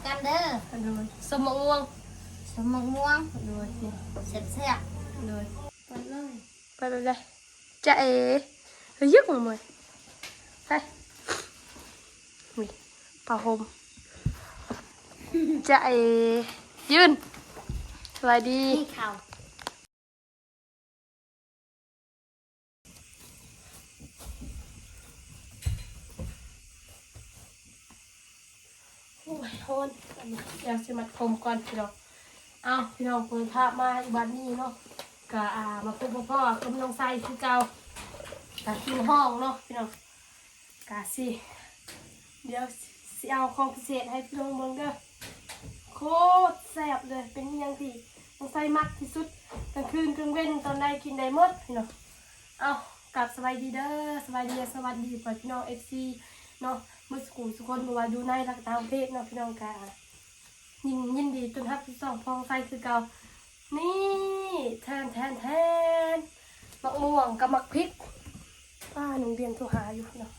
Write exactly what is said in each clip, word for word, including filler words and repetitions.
กันเด้อ โดย ส้มมะม่วง ส้มมะม่วง โดย แซ่บๆ โดย เปิดเลย เปิดเลย จ๊ะเอ๋ เฮ้ย ยึกมาหมด ไป อุ้ย ผ้าห่ม จ๊ะเอ๋ ยืน สวัสดี นี่ข่าว โอ้ย ฮ้อน อันนี้เดี๋ยวสิมัดผมก่อนพี่น้อง เอาพี่น้อง เปิดภาพมาอีกบัดนี้เนาะ ก็ อ่า มาพบพ่อกับน้องไซคือเก่า ก็อยู่ห้องเนาะพี่น้อง กะสิ เดี๋ยวสิเอาของพิเศษให้พี่น้องเบิ่งเด้อ โคตรแซ่บเลย เป็นอิหยังที่น้องไซมักที่สุด กลางคืนกลางเว็นตอนใดกินได้หมดพี่น้อง เอา กลับสบายดีเด้อ สบายดี สวัสดีพ่อพี่น้อง เอฟซี เนาะ มื้อสุขุสุคน บ่ว่าอยู่ในและก็ต่างประเทศเนาะพี่น้องกะ ยิน ยินดีต้อนรับสู่ช่องพ่อไซคือเก่า นี่ แทน แทน แทน มะม่วงกับมะพริก ป้า น้องเดียนโทรหาอยู่เนาะ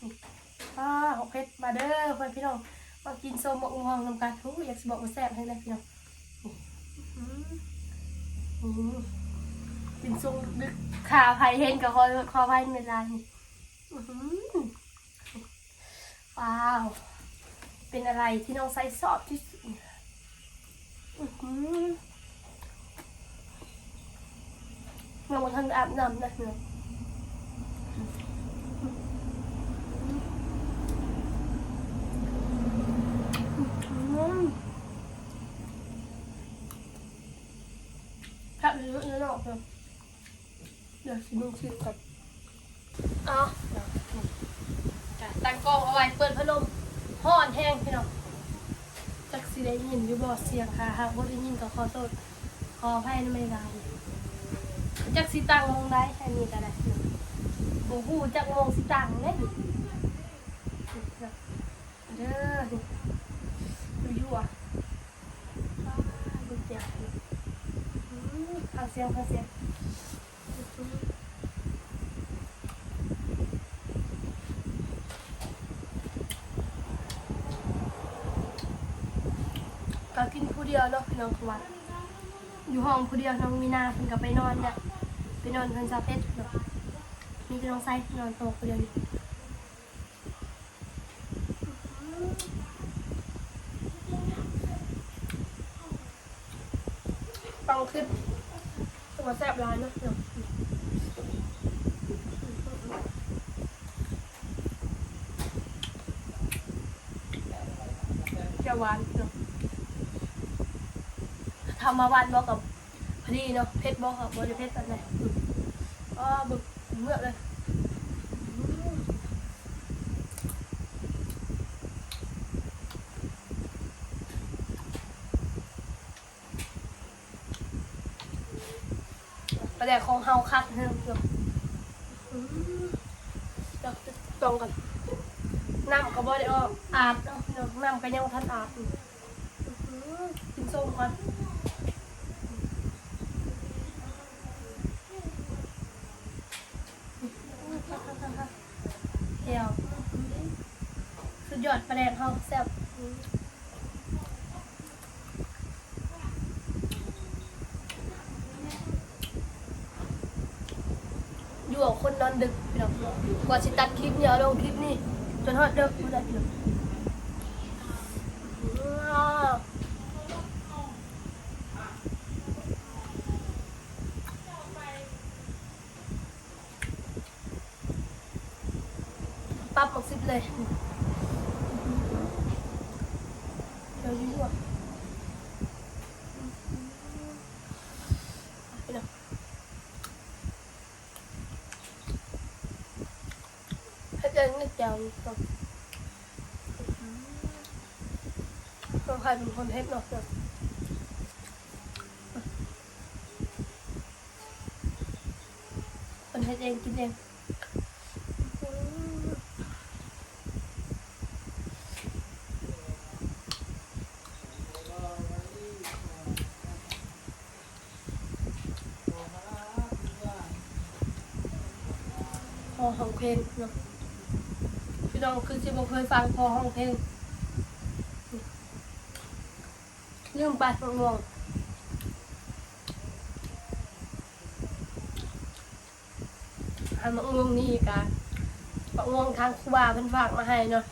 ป้า ของเพชร มาเด้อเพื่อนพี่น้อง มากินส้มมะม่วงนำกัน อู้ อยากสิบอกว่าแซ่บแฮงเลยพี่น้อง นี่ อื้อหือ นี่ กินส้มดึกๆ ค่ะ ไผเห็นก็ขอ ขออภัยในไลน์นี่ อื้อหือ ว้าว เป็นอะไรที่น้องไซชอบที่สุด อื้อหือ ยังบ่ทันอาบน้ำนะเนาะ อืม ครับ เยอะๆเนาะ เดี๋ยวสิเบิ่งคลิปก่อน เอา จ้ะ ตั้งกล้องเอาไว้ เปิดพัดลม ฮ้อนแฮงพี่น้อง จักสิได้ยินอยู่บ่เสียงค่ะ หากบ่ได้ยินก็ขอโทษ ขออภัยนำหลายๆ จักสิตั้งหม่องใด อันนี้ก็ได้ บ่ฮู้จักหม่องสิตั้งเด้ เด้อ ดูอยู่อ่ะ ว้าว ดูเจียว อืม ฟังเสียง ฟังเสียง ก็กินผู้เดียวเนาะพี่น้อง เพราะว่าอยู่ห้องผู้เดียว น้องมีนาเพิ่นก็ไปนอนแล้ว ไปนอนเพิ่นซาเพชรเนาะ มีแต่น้องไซนอนโตคนเดียวนี่ ฟังคลิปตัวแซ่บหลายเนาะ จะหวานเนาะ ทำมาหวานบอกกับพอดีเนาะ เผ็ดบอกกับบ่ได้เผ็ดปานใด อืม อ๋อ บึกเมือกเลย อืม ปลาแดกของเฮาคักเด้อพี่น้อง อืม เดี๋ยวต้องกัน น้ำก็บ่ได้ออก อาบเนาะพี่น้อง น้ำก็ยังบ่ทันอาบอยู่ อืม กินส้มก่อน เดี๋ยว สุดยอดปลาแดกเฮาแซ่บ อืม อยู่กับคนนอนดึกพี่น้อง กว่าสิตัดคลิปเนี่ย เอาลงคลิปนี่ จนฮอดดึกพุ้นแหละพี่น้อง ปั๊บหมดสิบเลย เดี๋ยวยั่วๆ พี่น้อง เฮ็ดเองนิดเดียว ต้องใครเป็นคนเฮ็ดเนาะ เพิ่นเฮ็ดเองกินเอง พ่อฮ้องเพลงเนาะ พี่น้องคือสิบ่เคยฟังพ่อฮ้องเพลง ลืมไปมะม่วง อันมะม่วงนี่กะ มะม่วงทางครูบาเพิ่นฝากมาให้เนาะ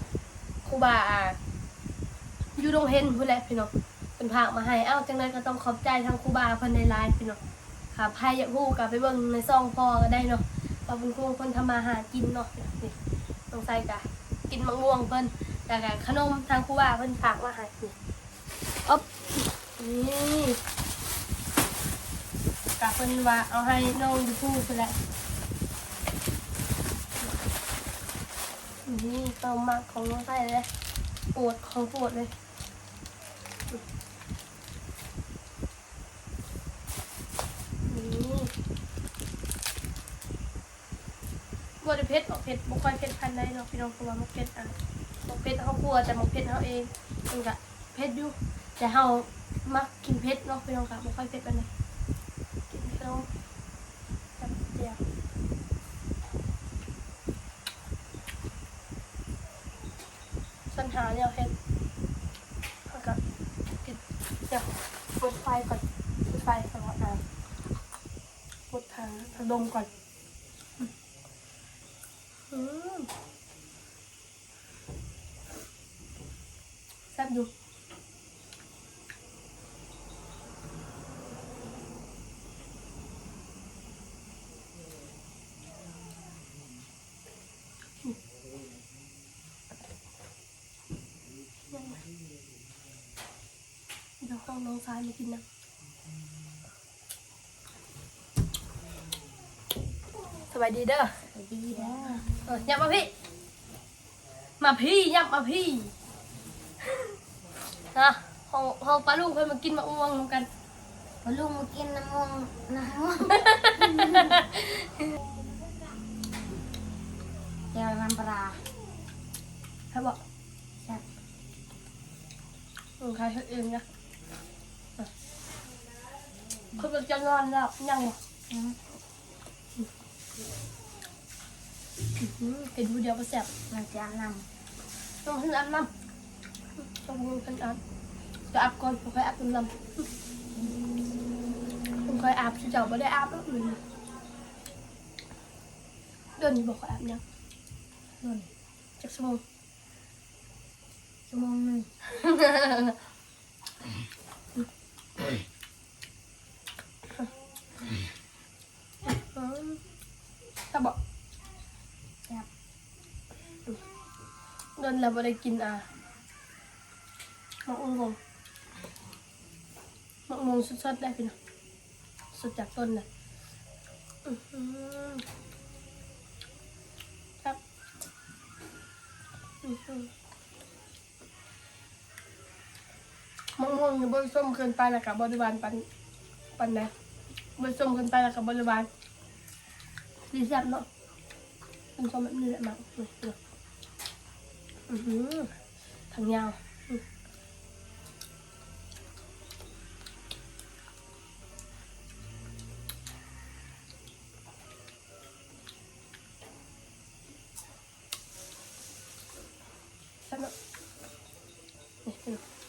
ครูบา อ่า อยู่ดงเห็นพู้นแหละพี่น้อง เพิ่นฝากมาให้ เอ้า จังใด๋ก็ต้องขอบใจทางครูบาเพิ่นหลายๆพี่น้อง ค่ะ ไผอยากฮู้ก็ไปเบิ่งในช่องพ่อก็ได้เนาะ ว่าเพิ่นคงคนทำมาหากินเนาะ นี่ น้องไซก็กินมะม่วงเพิ่น แล้วก็ขนมทางครูบาเพิ่นฝากมาให้ นี่ อ๊อบ นี่ กะเพิ่นว่าเอาให้น้องอยู่พู้นพู้นแหละ นี่ ของมักของน้องไซเลย โปรด ของโปรดเลย นี่ บ่ได้เผ็ด บักเผ็ด บ่ค่อยเผ็ดปานใดเนาะพี่น้อง เพราะว่าบักเผ็ด อ่ะ บักเผ็ดเฮาคั่ว แต่บักเผ็ดเฮาเอง มันก็เผ็ดอยู่ แต่เฮามักกินเผ็ดเนาะพี่น้องค่ะ บ่ค่อยเผ็ดปานใด กินขนม กับเจียว สัญหาแนวเฮ็ด แล้วก็กิน เดี๋ยว เปิดไฟก่อน เปิดไฟก่อน อ่ะ เปิดทางพัดลมก่อน อืม แซ่บอยู่ เดี๋ยวห้องน้องชายมากินนะ สวัสดีเด้อ สวัสดีเด้อ เออ ยับมาพี่ มาพี่ ยับมาพี่ นะ ของ ของป้าลุงเพิ่นมากินมะม่วงนำกัน ป้าลุงมากินน้ำม่วง น้ำม่วง แจ่วน้ำปลา ใครบอก แซ่บ อืม ใครเฮ็ดเองนะ คือมันจะนอนแล้ว ยังบ่ อืม อืม กินผู้เดียวก็แซ่บ มันจะอาบน้ำ ต้องขึ้นอาบน้ำ ต้องขึ้นอาบ จะอาบก่อน บ่ค่อยอาบน้ำ บ่ค่อยอาบ สิเจ้าบ่ได้อาบแล้ว มื้อนี้ โดนอยู่บ่ค่อยอาบน้ำ โดน จักชั่วโมง ชั่วโมงหนึ่ง อืม แซ่บบ่ แซ่บ โดนแล้วบ่ได้กิน อ่ะ มะม่วง มะม่วงสดๆ ได้พี่น้อง สดจากต้นนะ อื้อหือ ครับ อื้อหือ มะม่วงนี่บ่ส้มเกินไป แล้วก็บ่ได้หวานปาน ปานใด บ่ส้มเกินไป แล้วก็บ่ได้หวาน ดีแซ่บเนาะ กินส้มแบบนี้แหละมัก อื้อหือ ทั้งยาว อื้อ แซ่บเนาะ นี่พี่น้อง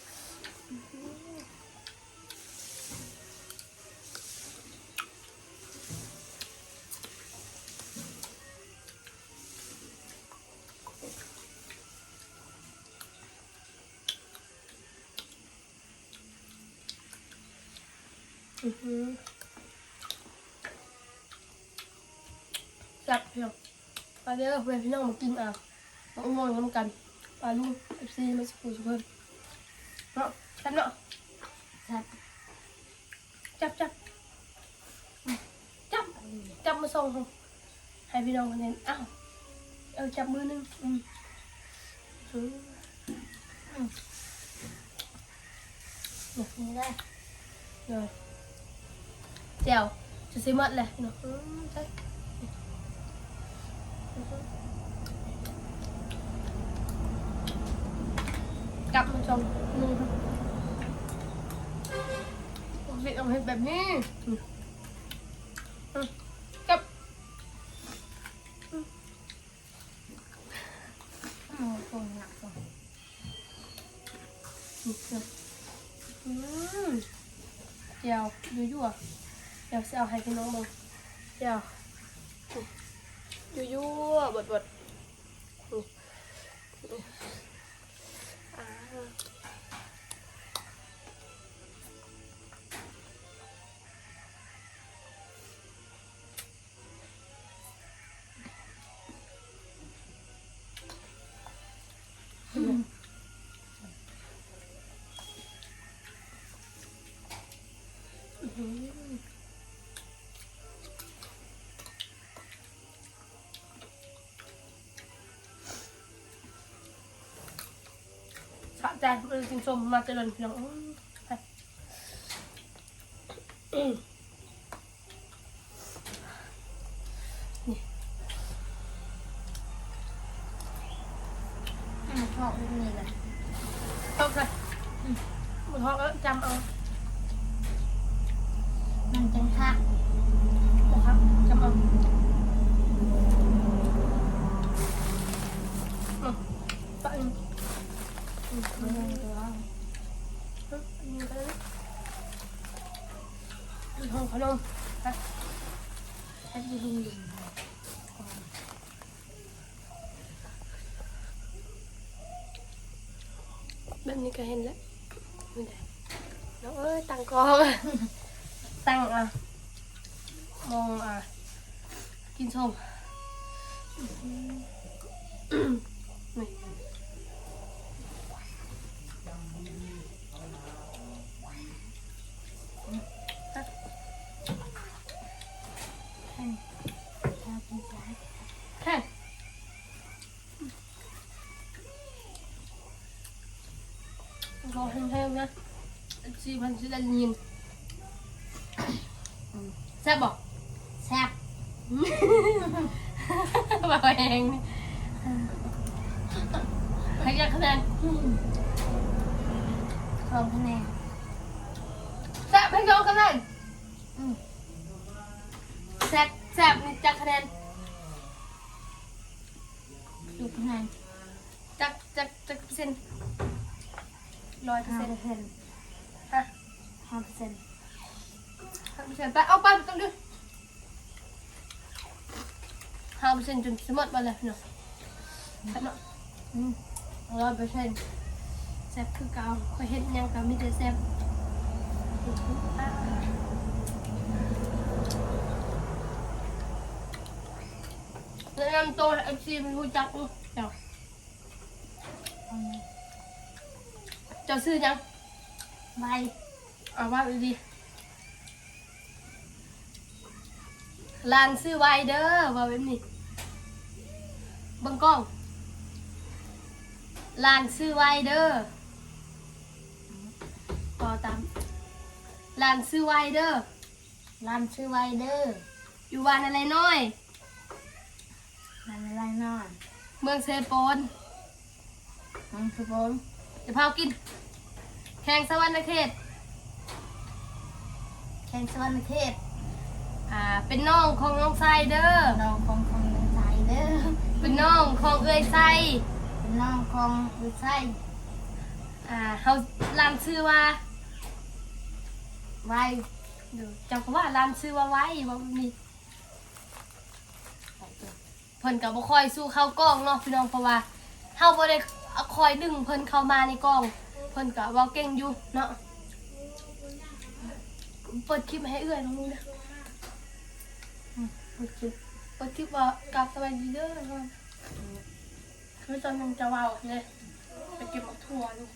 อื้อหือ แซ่บพี่น้อง มาเด้อเพื่อนพี่น้องมากินอ่ะ มะม่วงนำกัน ปลาลูก เอฟซี มาสักครู่สักคน เนาะ แซ่บเนาะ แซ่บ จับ จับ จับ จับมาส่ง ให้พี่น้องเห็น อ้าว เอาจับมือหนึ่ง อืม อืม อืม นี่ได้ เดี๋ยว แจ่ว จะซิมดเลยเนาะ อืม ใช่ กลับมาส่ง อืม ปกติต้องเฮ็ดแบบนี้ อืม อืม กลับ อืม อืม คนหนักกว่า อืม อืมแจ่วยั่วๆเดี๋ยวสิเอาให้พี่น้องเบิ่งแจ่วยั่วๆบดๆอืมอ่า สะใจเออกินส้มมาจะโดนพี่น้องอืมไปนี่อืมชอบนี่เลยชอบเลยอืมมันชอบแล้วจำเอามันจังคักบอกครับจำเอาอืม ปะอืมอืมอืมอืมอืมขนมไปให้ดูลุงลุงแบบนี้ก็เห็นแล้วนี่แหละน้องเอ้ยตั้งกล้องตั้งอ่ะมองอ่ะ กินส้มนี่แค่ รอแห้งๆนะเอฟซีมันจะได้ยินอืมแซ่บบ่แซ่บบ่าแห้งให้จักคะแนนอืมสองคะแนนแซ่บให้สองคะแนนอืมแซ่บแซ่บนี่จักคะแนน ลูกแพงจักจักจักเปอร์เซ็นต์ร้อยเปอร์เซ็นต์เปอร์เซ็นต์ฮะห้าเปอร์เซ็นต์ห้าเปอร์เซ็นต์ไปเอาไปตรงนี้ห้าเปอร์เซ็นต์จนสมดมาเลยเนาะเนาะอืมร้อยเปอร์เซ็นต์แซ่บคือเก่าเคยเห็นยังก็มีแต่แซ่บแนะนำตัวเอฟซีมันรู้จักเนาะ เจ้า เจ้าชื่อยังไวเอาว่าดีๆหลานชื่อไวเด้อว่าแบบนี้เบิ่งกล้องหลานชื่อไวเด้อต่อตามหลานชื่อไวเด้อหลานชื่อไวเด้ออยู่บ้านอะไรน้อย มันอะไรนอนเมืองเซโปนเมืองเซโปนจะพากินแข่งสวรรค์เขตแข่งสวรรค์เขตอ่าเป็นน้องของน้องไซเด้อน้องของของน้องไซเด้อเป็นน้องของเอื้อยไซเป็นน้องของเอื้อยไซอ่าเขาหลานชื่อว่าไวเดี๋ยวเจ้าก็ว่าหลานชื่อว่าไวว่ามี เพิ่นก็บ่ค่อยสู้เข้ากล้องเนาะพี่น้องเพราะว่าเฮาบ่ได้คอยดึงเพิ่นเข้ามาในกล้องเพิ่นก็เว้าเก่งอยู่เนาะเปิดคลิปให้เอื้อยน้องเด้ออืมเปิดคลิปเปิดคลิปว่ากราบสบายดีเด้อคือตอนนึงจะเว้าเนี่ยไปเก็บบักถั่วอยู่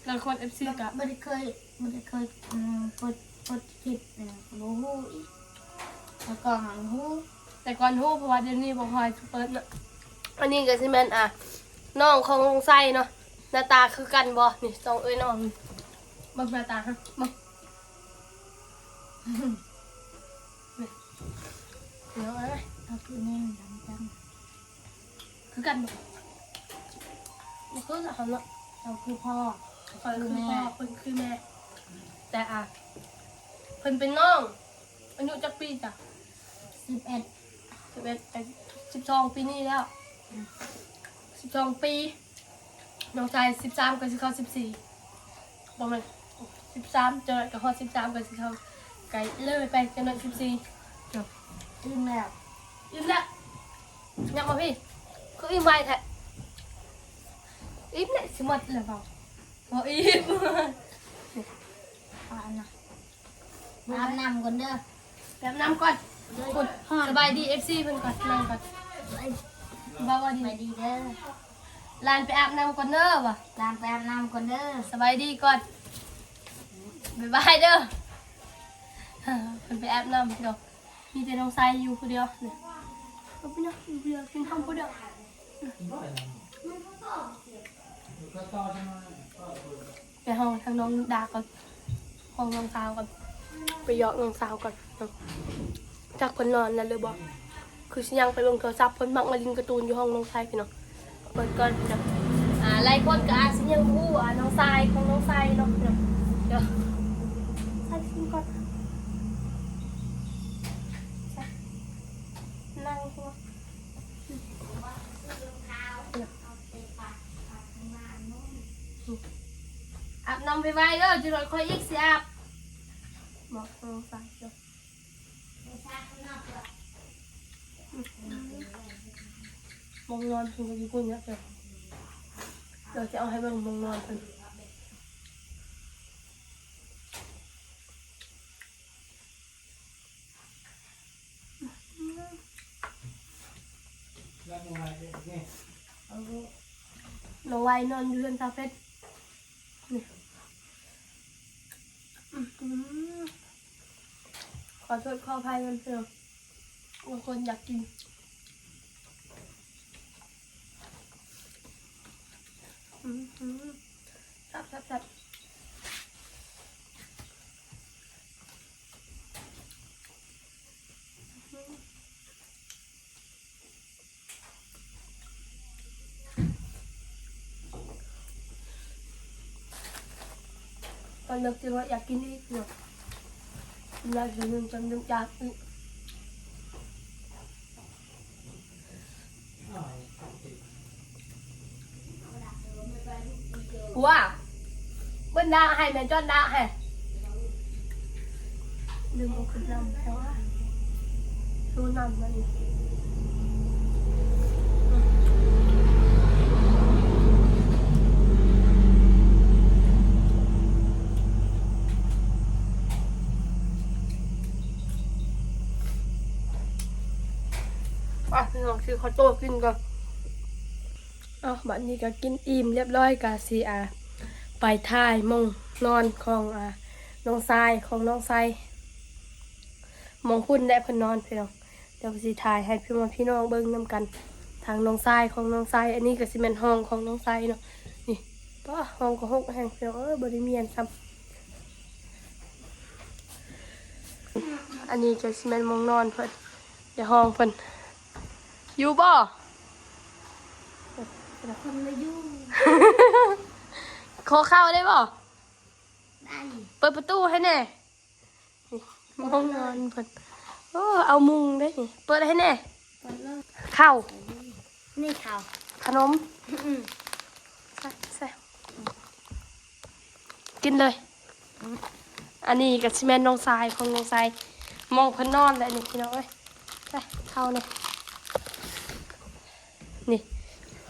แล้วคนเอฟซีก็บ่ได้เคยบ่ได้เคยอืมเปิดเปิดคลิปเนี่ยบ่ฮู้อีกแต่ก่อนหั้นฮู้แต่ก่อนฮู้เพราะว่าเดี๋ยวนี้บ่ค่อยเปิดเนาะอันนี้ก็สิแม่นอ่ะน้องของลุงไส้เนาะหน้าตาคือกันบ่นี่สองเอ้ยน้องนี่เบิ่งหน้าตาฮะเบิ่งนี่เดี๋ยวเอ้ยเอาคือแม่ดำจัง คือกันบ่บ่คือละเขาเนาะเขาคือพ่อเขาคือพ่อเพิ่นคือแม่แต่อ่ะเพิ่นเป็นน้องอายุจักปีจ้ะสิบเอ็ดสิบเอ็ดแต่สิบสองปีนี้แล้วสิบสองปี น้องชายสิบสามก็สิเข้าสิบสี่ บ่แม่น สิบสาม จักหน่อยก็ฮอดสิบสามก็สิเข้า ไกลเลยไป จักหน่อยสิบสี่ จบ อิ่มแล้ว อิ่มแล้ว ยังบ่พี่ คืออิ่มไวแท้ อิ่มแล้ว สิหมดแล้วบ่ บ่อิ่ม อ่านะ อาบน้ำก่อนเด้อ ไปอาบน้ำก่อน คุณ ฮ้อน สบายดี เอฟซี เพิ่นก่อน นั่งก่อน เอ้ย บ่าวว่าดี สบายดีเด้อ หลานไปอาบน้ำก่อนเด้อว่ะ หลานไปอาบน้ำก่อนเด้อ สบายดีก่อน บ๊ายบายเด้อ เพิ่นไปอาบน้ำพี่น้อง มีแต่น้องชายอยู่ผู้เดียวเนี่ย เอาไปเนาะ อยู่ผู้เดียว กินข้าวผู้เดียว ไปห้องทางน้องดาก่อน ห้องน้องสาวก่อน ไปเยาะน้องสาวก่อนเนาะ จักเพิ่นนอนแล้วหรือบ่ คือสิย่างไปเบิ่งโทรศัพท์ เพิ่นมักมาเล่นการ์ตูนอยู่ห้องน้องชายพี่น้อง เปิดก่อนพี่น้อง อ่า หลายคนก็อาจสิยังบ่ฮู้ อ่า น้องชายของน้องชายเนาะพี่น้อง เดี๋ยว ใส่ซิมก่อน นั่งหัว อาบน้ำไวๆเด้อ จักหน่อยค่อยอีกสิอาบ บอกน้องสาวเด้อ มองนอนเพิ่นก็อยู่พุ่นเนี่ยเด้อ เดี๋ยวจะเอาให้เบิ่งมองนอนเพิ่น น้องไว้นอนอยู่เรือนซาวเพชร นี่ อื้อหือ ขอโทษขออภัยกันเถอะ บางคนอยากกิน อื้อหือ แซ่บแซ่บแซ่บ ตอนเลิกจริงว่าอยากกินอีกเนาะ กินได้ถึงหนึ่งจนหนึ่งจานอีก ว้า เปิ้นด่าให้ แม่จอนด่าให้ ลืมเอาขึ้นนำ แต่ว่า ดูนำมัน อ่ะ พี่น้อง ซื้อข้าวโต้กินก่อน เอา บัดนี้ก็กินอิ่มเรียบร้อย ก็สิ อ่า ไปถ่ายหม่องนอนของ อ่า น้องชาย ของน้องชาย หม่องคุณและเพิ่นนอนพี่น้อง เดี๋ยวสิถ่ายให้พี่น้อง พี่น้องเบิ่งนำกัน ทางน้องชายของน้องชาย อันนี้ก็สิแม่นห้องของน้องชายเนาะ นี่ ป้า ห้องก็ฮกแฮงพี่น้อง เอ้ย บ่ได้เมียนซ้ำ อันนี้ก็สิแม่นหม่องนอนเพิ่น อย่าห้องเพิ่น อยู่บ่ คนละอยู่ ขอเข้าได้บ่ ได้ เปิดประตูให้แหน่ นี่ หม่องนอนเพิ่น โอ้ เอามุงได้นี่ เปิดให้แหน่ เปิดเลย เข้า นี่เข้า ขนม อืม ใส่ ใส่ กินเลย อืม อันนี้ก็สิแม่นน้องชายของน้องชาย หม่องเพิ่นนอนแหละนี่พี่น้องเอ้ย ใส่ เข้านี่ นี่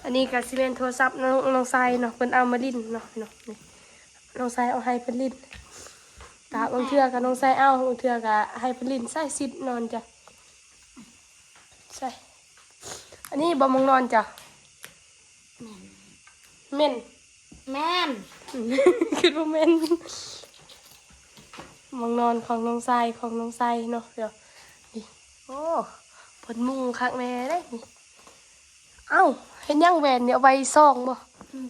อันนี้ก็สิแม่นโทรศัพท์น้อง น้องชายเนาะ เพิ่นเอามาเล่นเนาะพี่น้อง นี่ น้องชายเอาให้เพิ่นเล่น กะบางเทื่อก็น้องชายเอา บางเทื่อก็ให้เพิ่นเล่น ใส่สิทธิ์นอนจ้ะ ใส่ อันนี้บ่หม่องนอนจ้ะ แม่น แม่น คิดว่าแม่น หม่องนอนของน้องชาย ของน้องชายเนาะ เดี๋ยว นี่ โอ้ เพิ่นมุงคักแน่เด้นี่ เอ้า เฮ็ดหยังแหวนเนี่ย เอาไว้ส่องบ่ อืม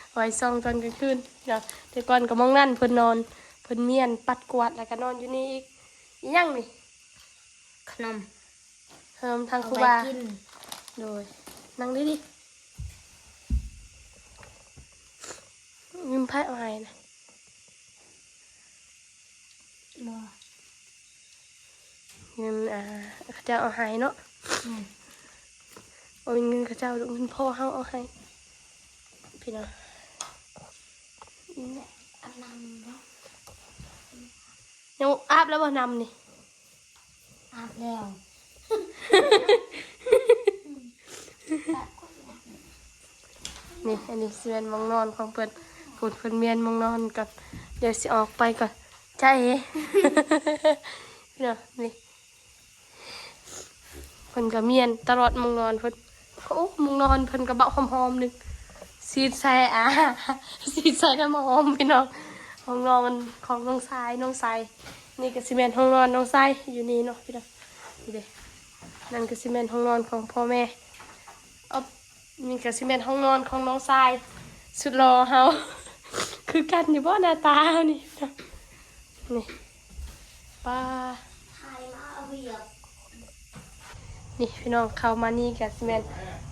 เอาไว้ส่องตอนกลางคืนเนาะ แต่ก่อนก็หม่องนั่นเพิ่นนอน เพิ่นเมียนปัดกวาดแล้วก็นอนอยู่นี่อีก อีหยังนี่ ขนม ขนมทางครูบา เอาไว้กิน โดย นั่งดีๆ ยืมไพ่เอาให้นะ บ่ เงิน อ่า เขาเจ้าเอาให้เนาะ อืม บ่แม่นเงินเขาเจ้าดอก เงินพ่อเฮาเอาให้ พี่น้อง อาบน้ำเนาะ ยังอาบแล้วบ่น้ำนี่ อาบแล้ว นี่ อันนี้สิแม่นหม่องนอนของเพิ่น พู้นเพิ่นเมียนหม่องนอนก่อน เดี๋ยวสิออกไปก่อน จ้าเอ๋ พี่น้อง นี่ เพิ่นก็เมียนตลอดหม่องนอนเพิ่น โอ้ หม่องนอนเพิ่นก็เบาหอมๆหนึ่ง สีดใส่ อ่า สีดใส่น้ำหอมพี่น้อง ห้องนอนของน้องชาย น้องชาย นี่ก็สิแม่นห้องนอนน้องชาย อยู่นี่เนาะพี่น้อง นี่เด้ นั่นก็สิแม่นห้องนอนของพ่อแม่ อ๊อบ นี่ก็สิแม่นห้องนอนของน้องชาย สุดหล่อเฮา คือกันอยู่บ่หน้าตาเฮานี่ นี่ ป้า นี่พี่น้อง เข้ามานี่ก็สิแม่น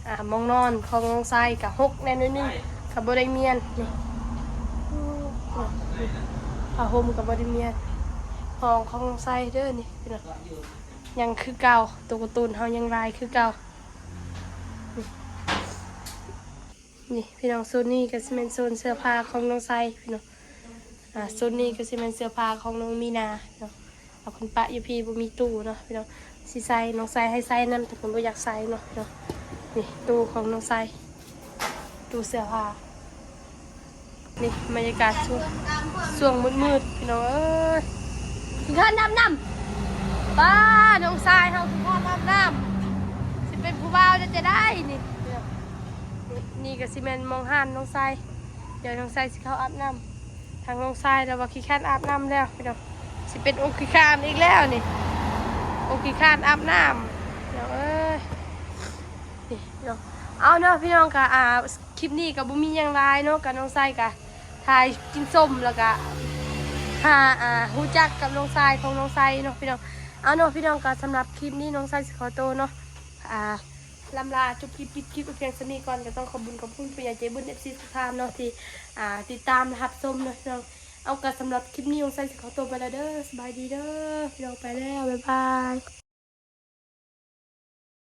อ่า หม่องนอนของน้องชายก็หกแน่น้อยหนึ่ง ก็บ่ได้เมียน นี่ ผ้าห่มก็บ่ได้เมียน ห้องของน้องชายเด้อ นี่พี่น้อง ยังคือเก่า ตัวการ์ตูนเฮายังลายคือเก่า นี่พี่น้อง โซนนี้ก็สิแม่นโซนเสื้อผ้าของน้องชายพี่น้อง อ่า โซนนี้ก็สิแม่นเสื้อผ้าของน้องมีนาเนาะ เอาเพิ่นปะอยู่พี้ บ่มีตู้เนาะพี่น้อง สิใส่ น้องชายให้ใส่นำ แต่เพิ่นบ่อยากใส่เนาะพี่น้อง นี่ตู้ของน้องชาย ตู้เสื้อผ้า นี่บรรยากาศช่วง ช่วงมืดๆพี่น้องเอ้ย ขี้คร้านอาบน้ำ ป้า น้องชายเฮาขี้คร้านอาบน้ำ สิเป็นผู้บ่าวจะ จะได้นี่ นี่ นี่ก็สิแม่นหม่องห้านน้องชาย เดี๋ยวน้องชายสิเข้าอาบน้ำ ทางน้องชายแล้วว่าขี้คร้านอาบน้ำแล้วพี่น้อง สิเป็นองค์ขี้คร้านอีกแล้วนี่ องค์ขี้คร้านอาบน้ำ พี่น้องเอ้ย นี่พี่น้อง เอาเนาะพี่น้อง ก็ อ่า คลิปนี้ก็บ่มีหยังหลายเนาะ ก็น้องชายก็ถ่ายกินส้ม แล้วก็พา อ่า ฮู้จักกับน้องชายของน้องชายเนาะพี่น้อง เอาเนาะพี่น้อง ก็สำหรับคลิปนี้น้องชายสิขอโตเนาะ อ่า ล่ำลาจบคลิป ปิดคลิปไปเพียงส่ำนี้ก่อน ก็ต้องขอบบุญขอบคุณผู้ใหญ่ใจบุญ เอฟซี ทุกท่านเนาะ ที่ อ่า ติดตามและรับชมเนาะพี่น้อง เอา ก็สำหรับคลิปนี้น้องชายสิขอโตไปแล้วเด้อ สบายดีเด้อ พี่น้อง ไปแล้ว บ๊ายบาย